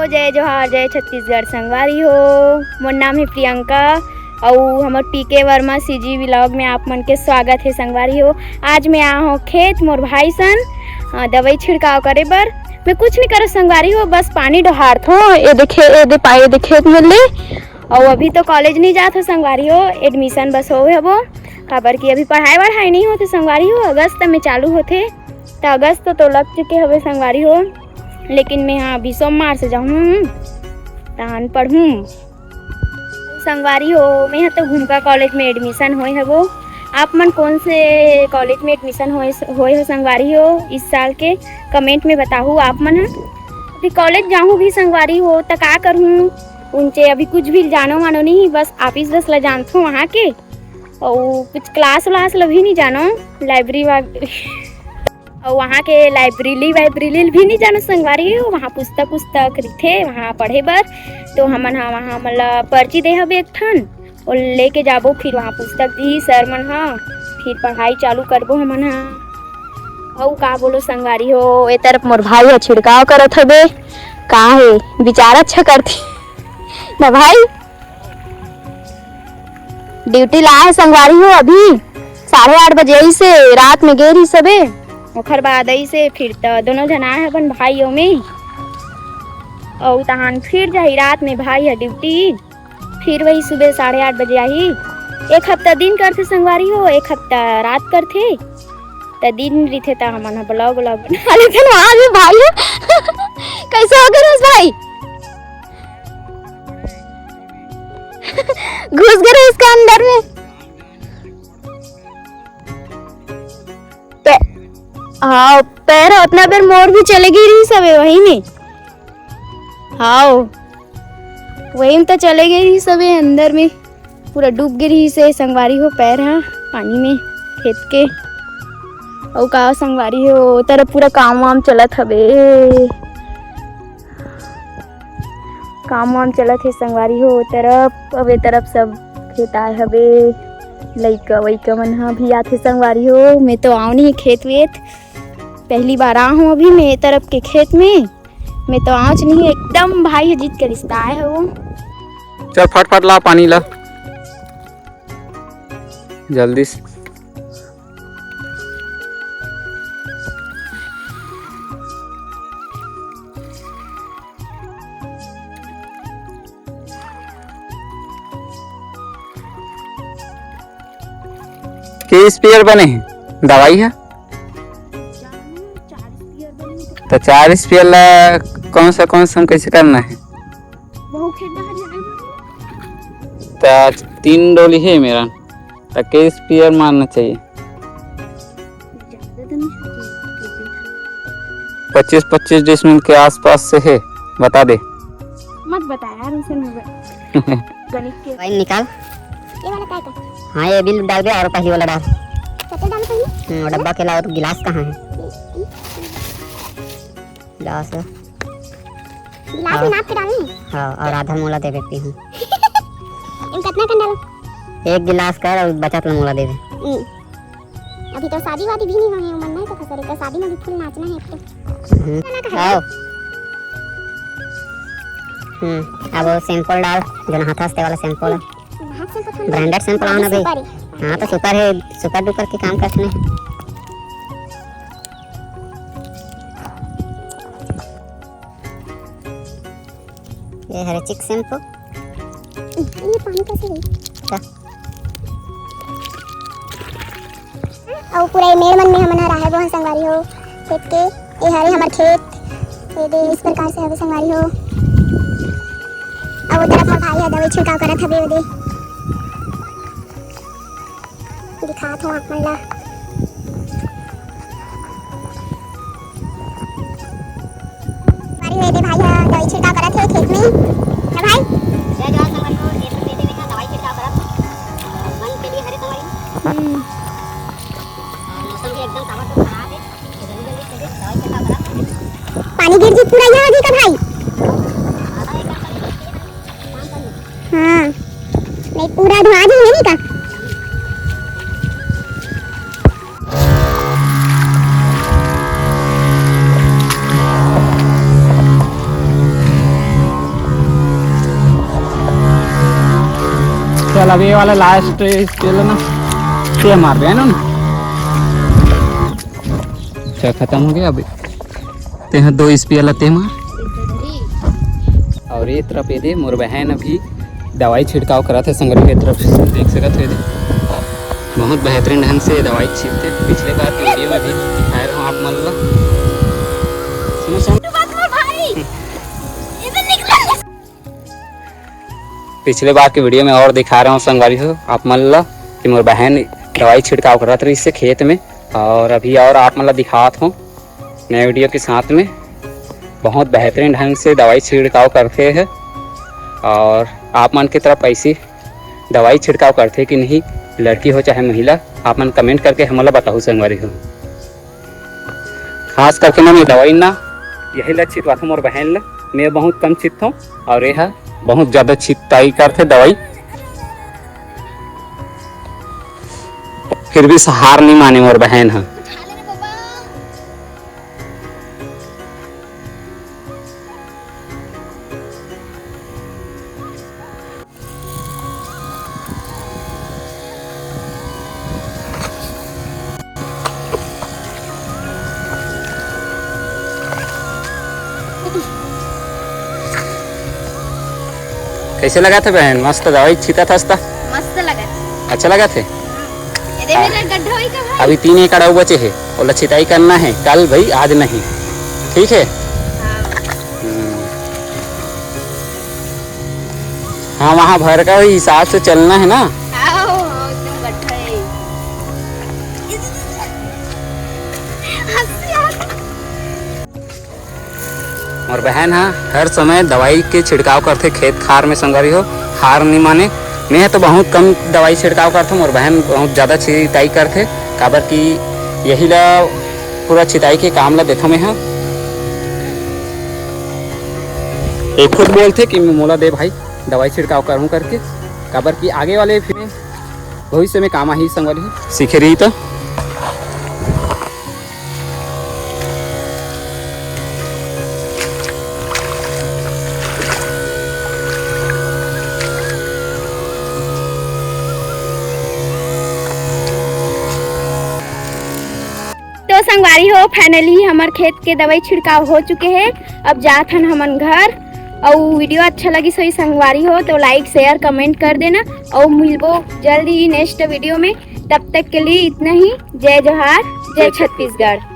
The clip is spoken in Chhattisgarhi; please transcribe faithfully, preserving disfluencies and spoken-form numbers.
जय जोहार, जय छत्तीसगढ़ संगवारी हो। मोर नाम है प्रियंका, अउ हमर पीके वर्मा सीजी व्लॉग में आप मन के स्वागत है संगवारी हो। आज मैं आ हूँ खेत मोर भाई सन, अ, दवाई छिड़काव करे बर। मैं कुछ नहीं करो संगवारी हो, बस पानी डोहारथो। ये देखे, ये दे पाए दे खेत में ले। अउ अभी तो कॉलेज नहीं जात हो संगवारी हो, एडमिशन बस होवे हबो, काबर कि अभी पढ़ाई वढ़ाई नहीं होते संगवारी हो, अगस्त में चालू होते, तो अगस्त तो लग चुके हवे संगवारी हो। लेकिन मैं हाँ अभी सोमवार से जाऊँ, तान पढ़ूँ। संगवारी हो, मैं तो घुमका कॉलेज में एडमिशन होए हवो। आप मन कौन से कॉलेज में एडमिशन होए होए हो संगवारी हो इस साल के, कमेंट में बताहू आप मन ह। अभी कॉलेज जाहूँ भी संगवारी हो त का करहूँ, उनचे अभी कुछ भी जानो मानो नहीं, बस ऑफिस बस ला जानथो वहाँ के, और कुछ क्लास व्लास ला भी नहीं जानो, लाइब्रेरी वा और वहाँ के लाइब्रेरी वाइब्रेरी भी नहीं जानो संगवारी हो, वहाँ पुस्तक उस्तक रिथे वहाँ पढ़े बर। तो हमन हा वहाँ मतलब पर्ची दे हबे एक ठन, और लेके जाबो, फिर वहाँ पुस्तक दी सर मन हा, फिर पढ़ाई चालू करबो हमन हा। अउ का बोलो संगवारी हो, ए तरफ मोर भाई ह छिड़काव करत हबे। का हे, बिचारा अच्छा करथे ना भाई। ड्यूटी ला हे संगवारी हो, अभी साढ़े आठ बजे आई से रात में गे रही सबे, ओखर बाद आई से फिर त दोनों झन आए हवन भाई ओमे। अउ तहान फिर जाही रात में भाई ह ड्यूटी, फिर वही सुबह साढ़े आठ बजे आही। एक हफ्ता दिन करथे संगवारी हो, एक हफ्ता रात करथे। त दिन रिथे त हमन ह ब्लॉग व्लॉग बना लेथन। वहां भी भाई ह। कैसे हो गए भाई? घुस गए इसके अंदर में। पे-, हाँ, पैर उतना बेर मोर भी चले गई रही सबे वही में। हाँ, वही में तो चले गई रही सबे अंदर में, पूरा डूब गई रही से संगवारी हो पैर हा पानी में खेत के। अउ का संगवारी हो, तरफ पूरा काम वाम चलत हवे। काम वाम चलत हे संगवारी हो, ओ तरफ, अब ए तरफ सब खेत आए हवे, लइका वइका मन ह भी आथे संगवारी हो। मैं तो आव नहीं खेत वेत, पहली बार आ हूँ अभी मैं ए तरफ के खेत में। मैं तो आँच नहीं, एकदम भाई ह जीत के रिश्ता आए हो। चल फटफट ला पानी ला जल्दी से। के स्प्रेयर बने हे दवाई है? तो चार स्प्रेयर ला कौन सा कौन सा हम कैसे करना है? बहुत खेलना है जाने में। तो तीन डोली है मेरा, तो के स्प्रेयर मारना चाहिए? ज्यादा तो नहीं है। पच्चीस पच्चीस डिसमिल के आसपास से है, बता दे। मत बता यार, उसे नहीं बता। गणित के। भाई निकाल। ये वाला काय का? हाँ, ये बिल डाल दे और पहली वाला डाल। चप्पल डाल पहले। हम्म, और डब्बा के अलावा तो गिलास कहाँ है? गिलास है। गिलास में हाँ। नाप के डालनी है। हाँ, और आधा मोला देवे पी हूँ। इन कितना कन डालो? एक गिलास कर और बचत ला मोला देवे। हम्म। अभी तो शादी वादी भी नहीं होने, उमर नहीं तो खसरे, तो शादी में भी फुल नाचना है एक तो। हम्म। गाना का है? आओ। हम्म, अब वो सैंपल डाल, जो नहाता हस्ते वाला सैंपल है। नहात सैंपल थोड़ी ब्रांडेड सैंपल आओ ना भाई। सुपर है। हाँ, तो सुपर है, सुपर डुपर के काम करते हैं। ये हरे चिक सैंपू। ये पानी कैसे गई? क्या? अउ पूरा ये मेड़ मन में हमन ह राहे बोहन संगवारी हो, खेत के। ये हरे हमर खेत, ये दे इस प्रकार से हवे संगवारी हो। अउ वो तरफ मोर भाई ह दवाई छिड़काव करत हवे, वो दे। दिखात हूँ आप मन ला। बारी में दे भाई ह दवाई छिड़काव करत हे खेत में। है भाई? जय जवान संगवारी हो, खेत में दे में दवाई छिड़काव करत। मन के लिए हरे संगवारी। हम्म। मौसम भी एकदम ताबड़तोड़ खराब है, तो जल्दी जल्दी से दे दवाई छिड़काव करत। पानी गिर जी पूरा यहाँ जी का भाई। हाँ, नहीं पूरा धुआं जी है नहीं का। अब ये वाला लास्ट स्प्रे ला ना, ये मार दे ना। अच्छा, खतम हो गया अभी। तेहा दो स्प्रे ला ते मार। और ये तरफ ये दे, मोर बहन अभी दवाई छिड़काव करत हे संगरी के तरफ से, देख सकत हो ये दे। बहुत बेहतरीन ढंग से दवाई छिड़कथे। पिछले बार के वीडियो में भी दिखाए रहे आप मन ला। सुनो, सुनो। पिछले बार के वीडियो में और दिखा रहे हो संगवारी हो आप मन ला कि मोर बहन दवाई छिड़काव करत रहिस हे खेत में, और अभी और आप मन ला दिखात हो नए वीडियो के साथ में। बहुत बेहतरीन ढंग से दवाई छिड़काव करथे हे, और आप मन के तरफ ऐसी दवाई छिड़काव करथे कि नहीं, लड़की हो चाहे महिला, आप मन कमेंट करके हमन ला बताहू संगवारी हो। खास करके ना मैं दवाई ना यही ला छिटवाथों मोर बहन ला, मैं बहुत कम छिटथों और ये हा बहुत ज्यादा छिटाई करथे दवाई। फिर भी हार नहीं माने मोर बहन हा। कैसे लगथे बहन? मस्त दवाई छिटत हस त? मस्त लगथे। अच्छा लगथे? ये दे, मेरा गड्ढा होई का भाई? अभी तीन एकड़ अउ बचे हे, ओला छिटाई करना हे कल भाई, आज नहीं, ठीक है? हाँ। हम्म। हाँ, वहाँ भर का हिसाब से चलना है ना। आओ, एकदम गड्ढा है। हंसी आ रही। मोर बहन हा हर समय दवाई के छिड़काव करथे खेत खार में संगवारी हो, हार नहीं माने। मैं तो बहुत कम दवाई छिड़काव करथों, मोर बहन बहुत ज्यादा छिटाई करथे, काबर कि यही ला पूरा छिटाई के काम ला देथों मैं हा। ये खुद बोलथे कि मोला दे भाई, दवाई छिड़काव करहूँ करके, काबर कि आगे वाले फिर भविष्य में काम आही संगवारी हो, सीखे रही तो। तो संगवारी हो, finally हमर खेत के दवाई छिड़काव हो चुके हे। अब जात हन हमन घर। अउ वीडियो अच्छा लगिस होही संगवारी हो तो like, share, comment कर देना। अउ मिलबो जल्द ही नेक्स्ट वीडियो में। तब तक के लिए इतना ही। जय जोहार, जय छत्तीसगढ़।